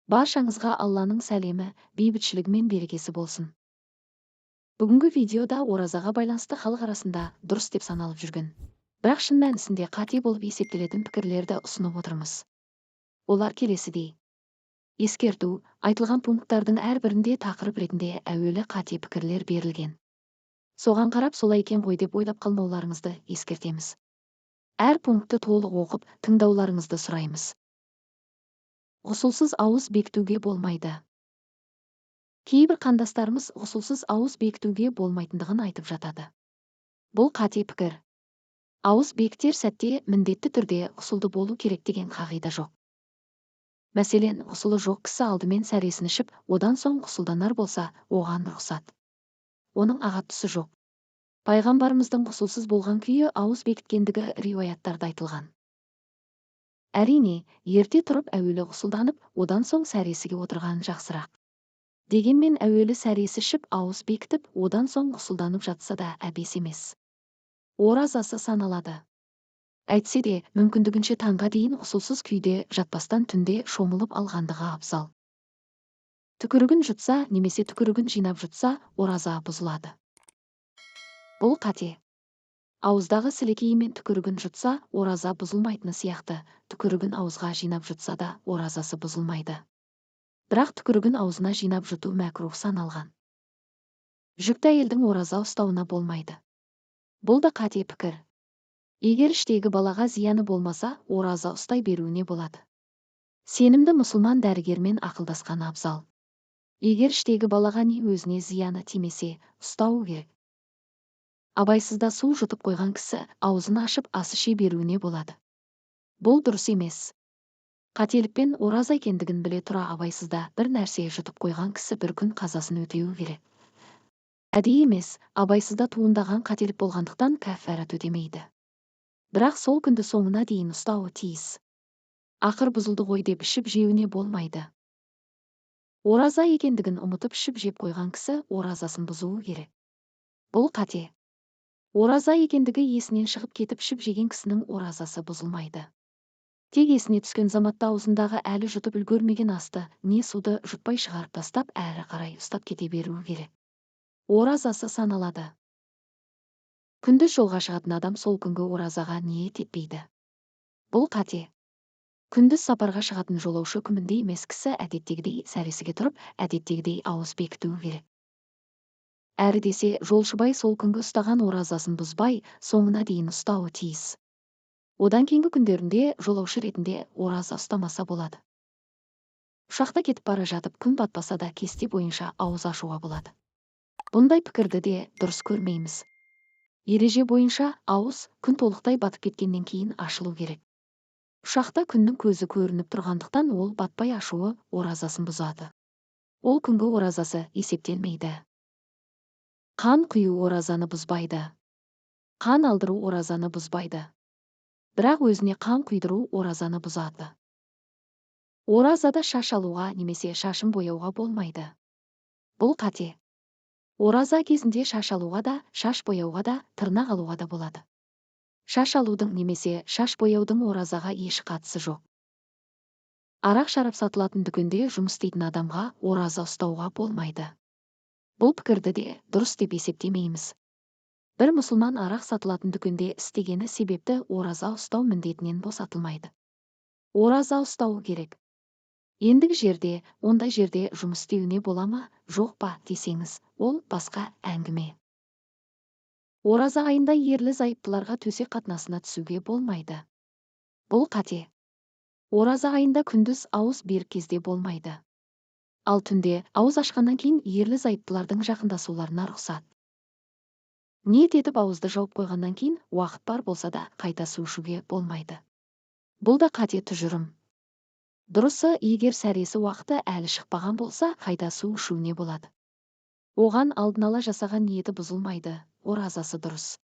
Баршаңызға Алланың сәлемі, бейбітшілігі мен берекесі болсын. Бүгінгі видеода оразаға байланысты халық арасында дұрыс деп саналып жүрген, бірақ шын мәнісінде қате болып есептелетін пікірлерді ұсынып отырмыз. Олар келесідей. Ескерту: айтылған пункттардың әрбірінде тақырып ретінде әуелі қате пікірлер берілген. Соған қарап, солай екен ғой деп ойлап қалмауларыңызды ескертеміз. Әр пунктті толық оқып, тыңдауларыңызды сұраймыз. Ғұсылсыз ауыз бекітуге болмайды. Кейбір қандастарымыз ғұсылсыз ауыз бекітуге болмайтындығын айтып жатады. Бұл қате пікір. Ауыз бекітер сәтте міндетті түрде ғұсылды болу керек деген қағида жоқ. Мәселен, ғұсылы жоқ кісі алдымен сәресін ішіп, одан соң ғұсылданар болса, оған рұқсат. Оның ағат тұсы жоқ. Пайғамбарымыздың ғұсылсыз болған күйі ауыз бекіткендігі риуаяттарда айтылған. Әрине, ерте тұрып әуелі ғұсылданып, одан соң сәресіге отырған жақсырақ. Дегенмен әуелі сәресі ішіп, ауыз бекітіп, одан соң ғұсылданып жатса да әбес емес. Оразасы саналады. Әйтсе де, мүмкіндігінше таңға дейін ғұсылсыз күйде жатпастан түнде шомылып алғандығы абзал. Түкірігін жұтса немесе түкірігін жинап жұтса, ораза бұзылады. Бұл қате. Ауыздағы сілекейі мен түкірігін жұтса, ораза бұзылмайтыны сияқты, түкірігін ауызға жинап жұтса да, оразасы бұзылмайды. Бірақ түкірігін аузына жинап жұту мәкрух саналған. Жүкті әйелдің ораза ұстауына болмайды. Бұл да қате пікір. Егер іштегі балаға зияны болмаса, ораза ұстай беруіне болады. Сенімді мұсылман дәрігермен ақылдасқан абзал. Егер іштегі балаға не өзіне зияны тимесе, ұстауы керек. Абайсызда су жұтып қойған кісі аузын ашып ас іше беруіне болады. Бұл дұрыс емес. Қателікпен ораза екендігін біле тұра абайсызда бір нәрсе жұтып қойған кісі бір күн қазасын өтеуі керек. Әдейі емес, абайсызда туындаған қателік болғандықтан кәффарат өтемейді. Бірақ сол күнді соңына дейін ұстауы тиіс. Ақыр бұзылды ғой деп ішіп жеуіне болмайды. Ораза екендігін ұмытып ішіп жеп қойған кісі оразасын бұзуы керек. Бұл қате. Ораза екендігі есінен шығып кетіп ішіп жеген кісінің оразасы бұзылмайды. Тек есіне түскен заматта аузындағы әлі жұтып үлгермеген асты, не суды жұтпай шығарып тастап, әрі қарай ұстап кете беруі керек. Оразасы саналады. Күндіз жолға шығатын адам сол күнгі оразаға ниет етпейді. Бұл қате. Күндіз сапарға шығатын жолаушы үкімінде емес кісі әдеттегідей сәресіге тұрып, әдеттегідей ауыз бекітуі керек. Әрі десе, жолшыбай сол күнгі ұстаған оразасын бұзбай, соңына дейін ұстауы тиіс. Одан кейінгі күндерінде жолаушы ретінде ораза ұстамаса болады. Ұшақта кетіп бара жатып, күн батпаса да кесте бойынша ауыз ашуға болады. Бұндай пікірді де дұрыс көрмейміз. Ереже бойынша ауыз күн толықтай батып кеткеннен кейін ашылу керек. Ұшақта күннің көзі көрініп тұрғандықтан ол батпай ашуы оразасын бұзады. Ол күнгі оразасы есептелмейді. Қан құю оразаны бұзбайды. Қан алдыру оразаны бұзбайды. Бірақ өзіне қан құйдыру оразаны бұзады. Оразада шаш алуға немесе шашын бояуға болмайды. Бұл қате. Ораза кезінде шаш алуға да, шаш бояуға да, тырнақ алуға да болады. Шаш алудың немесе шаш бояудың оразаға еш қатысы жоқ. Арақ шарап сатылатын дүкенде жұмыс істейтін адамға ораза ұстауға болмайды. Бұл пікірді де дұрыс деп есептемейміз. Бір мұсылман арақ сатылатын дүкенде істегені себепті ораза ұстау міндетінен босатылмайды. Ораза ұстауы керек. Ендігі жерде, ондай жерде жұмыс істеуіне бола ма, жоқ па десеңіз, ол басқа әңгіме. Ораза айында ерлі зайыптыларға төсек қатынасына түсуге болмайды. Бұл қате. Ораза айында күндіз ауыз берік кезде болмайды. Ал түнде ауыз ашқаннан кейін ерлі зайыптылардың жақындасуларына рұқсат. Ниет етіп ауызды жауып қойғаннан кейін уақыт бар болса да қайта су ішуге болмайды. Бұл да қате тұжырым. Дұрысы, егер сәресі уақыты әлі шықпаған болса, қайта су ішуіне болады. Оған алдын ала жасаған ниеті бұзылмайды, оразасы дұрыс.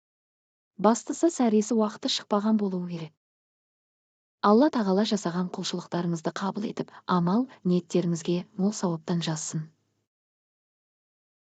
Бастысы сәресі уақыты шықпаған болуы керек. Алла тағала жасаған құлшылықтарыңызды қабыл етіп, амал, ниеттеріңізге мол сауаптан жазсын.